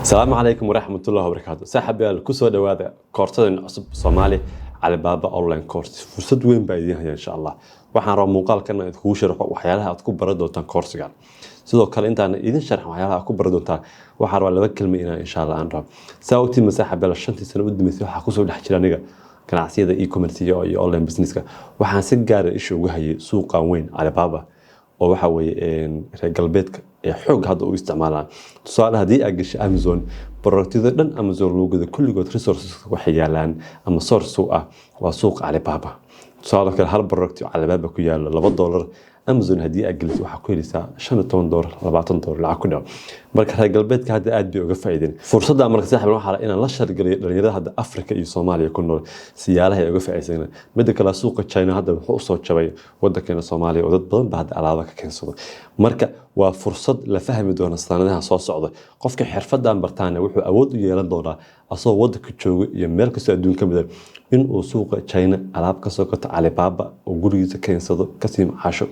Asalaamu calaykum waraxmatullahi wabarakaatu. Saaxiibayaal, kusoo dhawaada koorsadan cusub, Soomaali Alibaba online course. Fursad weyn baa idiin haya, insha Allah. Waxaan rabaa muuqaalkan inaan idinkugu sharxo waxyaalaha aad ku baran doontaan koorsigan. Sidoo kale, intaan idin sharxin waxyaalaha aad ku baran doontaan, waxaan rabaa laba kelma inaan, insha Allah, aan rabo. Saa ogtiin ma, saaxiibayaal, 5-tii sano u dambeysay waxaa kusoo dhex jira aniga ganacsiyada e-commerce iyo online businesska. Waxaan si gaara isha uga hayay suuqan weyn Alibaba, oo waxa weeye reer galbeedka ee xoog hadda u isticmaalaan. Tusaale, haddii aad gashay Amazon, productyada dhan Amazon loo gado kulligood resources waxay yaalaan ama source u ah waa suuqa Alibaba. Tusaale kale, hal product oo Alibaba ku yaalo $2, Amazon haddii aad geliso waxaa ku helaysaa $15, $20 lacag ku dhaw. Marka reer galbeedka hadda aad bay uga faa'iideen fursadda. Marka, saaxiib, waxaa inaan la shargaliyo dhalinyarada hadda Afrika iyo Soomaaliya ku nool siyaalaha ay uga faa'iideysan. Midda kale, suuqa China hadda wuxuu usoo jabay wadankeena Soomaaliya, oo dad badan baa hadda alaaba ka keensado. Marka waa fursad la fahmi doono sanadaha soo socda. Qofka xirfadan bartaana wuxuu awood u yeelan doonaa, asagoo wadanka jooga iyo meel kastoo adduun ka mid ah, inuu suuqa China alaab kasoo gato Alibaba oo gurigiisa keensado, kasii macaasho,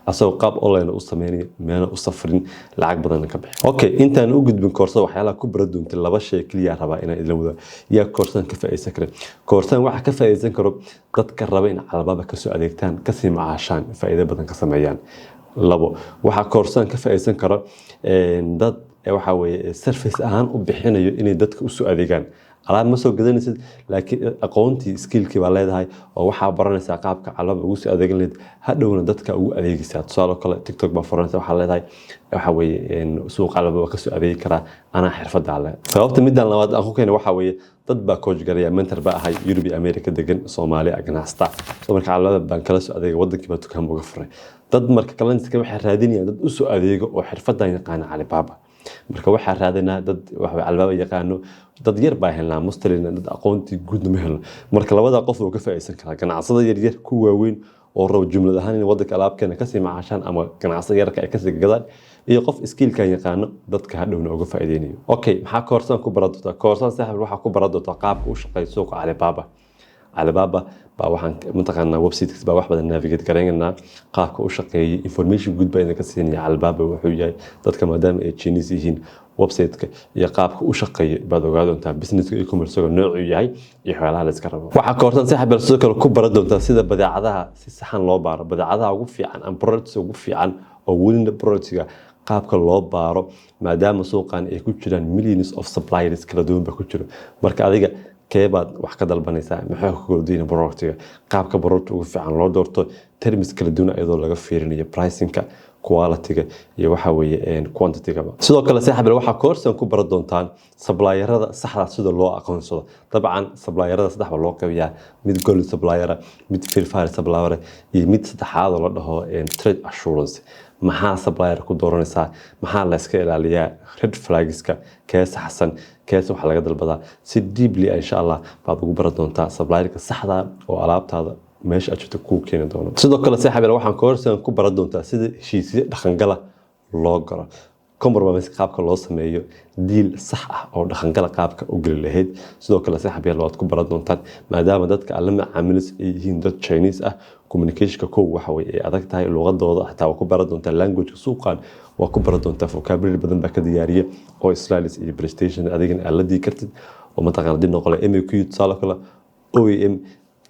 asagoo qaab online u sameynaya, meelna u safrin, lacag badanna ka bixi. Okay, intaan u gudbin koorsada waxyaalaha ku baran doontay, laba shay keliya rabaa inaan idin wada. Yaa koorsadan ka faa'iideysan kara? Koorsadan waxaa ka faa'iideysan karo dadka raba in Alibaba kasoo adeegtaan, kasii macaashaan, faa'iido badan ka sameeyaan. Labo, waxaa koorsadan ka faa'iideysan karo dad waxa weeye service ahaan u bixinayo inay dadka usoo adeegaan. Alaab ma soo gadanaysid, laakiin aqoontii, skillkii baa leedahay, oo waxaa baranaysaa qaabka Alibaba ugu soo adeegan lahayd, hadhowna dadka ugu adeegaysaa. Tusaale kale, TikTok baa furanaysa, waxaa leedahay, waxa weeye, suuqa Alibaba waa kasoo adeegi karaa, anaa xirfadaa leh. Sababta middan labaad aan ku keenay waxaa weeye dad baa coach garaya, mentor baa ahay, Yurub iyo America degan, Soomaaliya ganacsata. So marka Alibaba baan kala soo adeegay, wadankii baa dukaan uga furay. Dad marka clientska waxay raadinayaan dad usoo adeego oo xirfadan yaqaana Alibaba. Marka waxaa raadinaa dad waxa Alibaba yaqaano. Dad yar baa helnaa mustalina, dad aqoontii guudna ma helno. Marka labada qof oo ka faa'iideysan karaa: ganacsada yaryar, ku waaweyn oo rabo jumlad ahaan in wadanka alaabkeena kasii macaashaan ama ganacsada yarka ay kasii gadaan, iyo qof skillkan yaqaano, dadka hadhowna uga faa'iideynayo. Okay, maxaa koorsan ku baran doontaa? Koorsan, saaxiib, waxaa ku baran doontaa qaabka u shaqeeya suuqa Alibaba. Alibaba baa waxaan mataqaanaa website baa wax badan navigate garaynaynaa, qaabka u shaqeeyay, information guud baa idinka siinaya Alibaba wuxuu yahay. Dadka maadaama ay Chinese yihiin, website-ka iyo qaabka u shaqeeya baad ogaa doontaa, businesska e-commerce noocuu yahay iyo waxyaalaha la iska rabo. Waxaa koorsan, saaxiib, sidoo kale ku baran doontaa sida badeecadaha si saxan loo baaro, badeecadaha ugu fiican ama products ugu fiican oo welina productga qaabka loo baaro, maadaama suuqan ay ku jiraan millions of suppliers kala duwan ba ku jiro. Marka adiga keebaad wax ka dalbanaysaa? Maxay ku kala duwan productiga? Qaabka product ugu fiican loo doorto, terms kala duwan iyadoo laga fiirinayo pricingka, quality-ga iyo waxa weeye quantity-gaba. Sidoo kale, saaxiib, waxaa koorsan ku baran doontaan supplierada saxda sida loo aqoonsado. Dabcan supplierada saddex baa loo qaybiyaa: mid gold supplier, mid verified supplier, iyo mid saddexaad oo la dhaho trade assurance. Maxaa supplier ku dooranaysaa? Maxaa la iska ilaaliyaa? Red flagska kee saxsan, kees waxa laga dalbadaa? Si deeply, insha Allah, baad ugu baran doontaa supplierka saxda oo alaabtaada meesha aad joogto kuu keeni doono. Sidoo kale, saaxiib, waxaan koorsan ku baran doontaa sida heshiisyo dhaqangala loo galo, compromise qaabka loo sameeyo, deal sax ah oo dhaqangala qaabka u geli lahayd. Sidoo kale, saaxiib, waad ku baran doontaan, maadaama dadka aad la macaamilis ay yihiin dad Chinese ah, communicationka kow waxa weye ay adag tahay, luqadooda xitaa waa ku baran doontaa, languageka suuqan waa ku baran doontaa. Vocabulary badan baa ka diyaariya oo slides iyo presentation adigana aad la dii kartid, oo mataqaana dib noqole MAQ, tusaale kale OEM,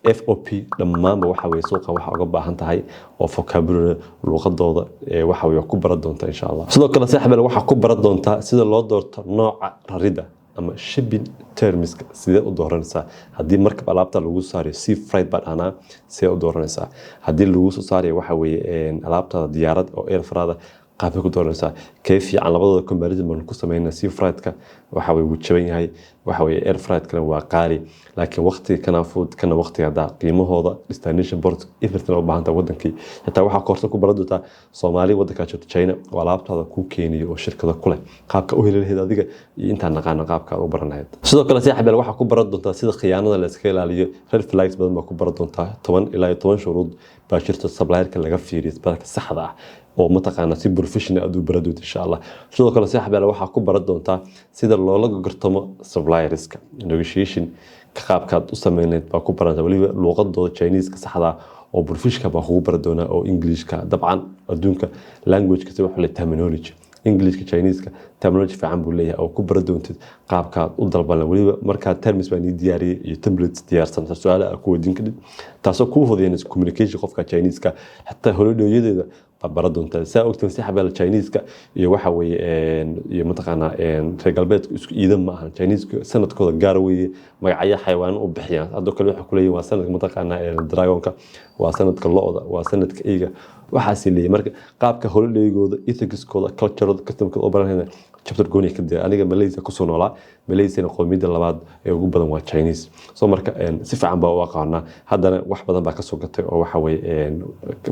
FOB, dhammaanba waxa weye suuqa waxa uga baahan tahay oo vocabulary luqadooda waxa weye ku baran doonta, insha Allah. Sidoo kale, saaxiib, waxaa ku baran doontaa sida loo doorto nooca rarida ama shipping termska. Sidee u dooranaysaa haddii markab alaabta lagu saarayo? Sea freight baa dhahnaa. Sidee u dooranaysaa haddii lagu soo saarayo, waxa weeye, alaabtada diyaarad oo air freight? Qaabkay ku dooranaysaa? Kee fiican? Labadooda comparison baan ku sameynaa. Sea freight-ka waxa weye wuu jaban yahay, waxa weye air freight-kana waa qaali, laakiin waqtiga kana fudud, kana waqtiga haddaa qiimahooda, destination port, everything u baahan tahay wadankii. Xitaa waxaa koorsa ku baran doontaa Soomaali wadankaa joogta China oo alaabtaada kuu keeniyo oo shirkado ku leh, qaabka u heli lahayd adiga iyo intaan naqaano qaabka aad u baran lahayd. Sidoo kale, saaxiib, waxaa ku baran doontaa sida khiyaanada la iskaga ilaaliyo. Red flags badan baa ku baran doontaa. 10 ilaa 10 shuruud baa jirta supplierka laga fiiriyo, supplierka saxda ah oo mataqaana si professional aad u baran doonto, insha Allah. Sidoo kale, saaxiib, waxaa ku baran doontaa sida loola gorgortamo supplierska, negotiation ka qaabkaad u sameynayd baa ku barantaa. Weliba luuqadooda Chinese-ka saxda oo professional baa kugu baran doonaa, oo Englishka. Dabcan adduunka language kasta waxa la terminology, Englishka, Chinese-ka. Terminology fiican buu leeyahay oo ku bara doontid qaabkaad u dalban. Weliba markaa terms baa nii diyaariyey iyo templates diyaarsan, su-aalaha aad ku weydiin kadib, taasoo kuu fududeynaysa communication qofka Chineska. Xataa holidayyadeeda baad bara doontaa. Saa ogtiin, saaxiibayaal, Chineska iyo waxa weeye iyo mataqaanaa reer galbeedku isku iidan ma ahan. Chineska sanadkooda gaar weeye, magacyo xayawaano u bixiyaan. Haddoo kale waxay kuleeyihin waa sanadka mataqaanaa dragonka, waa sanadka lo'da, waa sanadka eyga, waxaas leeyahay. Marka qaabka holidaygooda, ethicskooda, cultureooda, customkooda u baranayna chapter gooni ka diyaar. Aniga Malaysia kusoo noolaa, Malaysiana qowmiyadda labaad ee ugu badan waa Chinese. So marka si fiican baa u aqaanaa. Haddana wax badan baa kasoo gatay oo waxa weye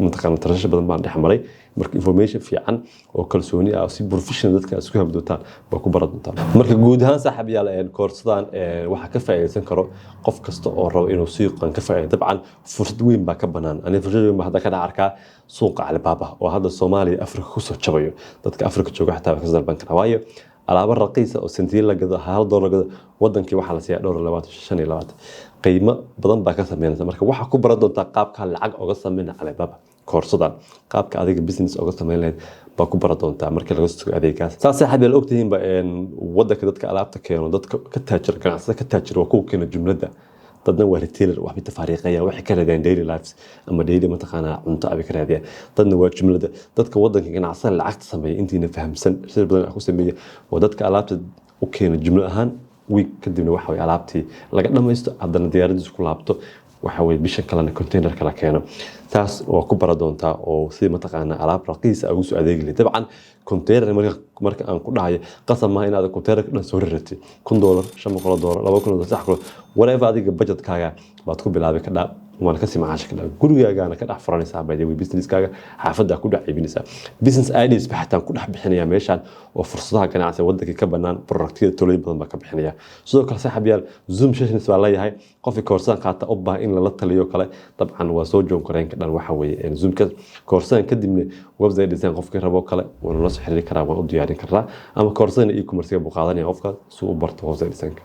mataqaana tarasho badan baan dhex maray. Marka information fiican oo kalsooni ah oo si professional dadka aad isku hami doontaan baa ku baran doontaan. Marka guud ahaan, saaxiibayaal, koorsadan waxaa ka faa'iidaysan karo qof kasta oo rabo inuu suuqan ka faa'iido. Dabcan fursad weyn baa ka banaan. Aniga fursad weyn baa hadda ka dhex arkaa suuqa Alibaba oo hadda Soomaaliya, Afrika kusoo jabayo. Dadka Afrika jooga xataa way kasoo dalban karaa, waayo alaabo raqiisa oo sentiyin la gado, $1 la gado, wadankii waxaa la siiyaa dhowr iyo labaatan, 25, qiimo badan baa ka sameynaysa. Marka waxaa ku baran doontaa qaabka lacag oga sameyna Alibaba koorsadan, qaabka adiga business oga sameyn lahayd baa ku baran doontaa markii laga soo tago adeegaas. Saas saaxiib yaal ogtihiinba, wadanka dadka alaabta keeno, dadka ka taajira, ganacsada ka taajira waa kuwa keena jumladda. Dadna waa retailer, waxbay tafaariiqayaan, waxay ka raadiyaan daily lives ama daily mataqaanaa cunto abay ka raadiyaan. Dadna waa jumlada. Dadka wadanka ganacsada lacagta sameeya, intiina fahamsan sir badan ku sameeya, waa dadka alaabta u keena jumlo ahaan week kadibna waxa way alaabtii laga dhamaysto, haddana diyaaradiisu ku laabto, waxa weye bishan kalena container kala keeno. Taas waa ku bara doontaa oo si mataqaanaa alaab raqiisa ugu soo adeegi lahayd. Dabcan container marka aan ku dhahayo, qasab maaha inaad container dhan soo raratid. $1000, $500, $2000, 3000, whatever adiga budgetkaaga baad ku bilaabi kadhaa, waana kasii macaasha kadhaa. Gurigaagaana ka dhex furanaysaa by the way businesskaaga, xaafaddaa ku dhex iibinaysaa. Business ideas ba xataa ku dhex bixinaya meeshaan oo fursadaha ganacsiga wadankii ka banaan, productyada talooyin badan baa ka bixinaya. Sidoo kale, saaxiibayaal, Zoom sessions baa leeyahay. Qofkii koorsadan qaata u baahan in lala taliyo kale, dabcan waa soo join kareen ka dhan waxa weeye Zoomka koorsadan. Kadibna website design qofkii rabo kale waa nala soo xiriiri karaa, waan u diyaarin karnaa. Ama koorsadan e-commerce buu qaadanaya qofka si uu u barto website designka.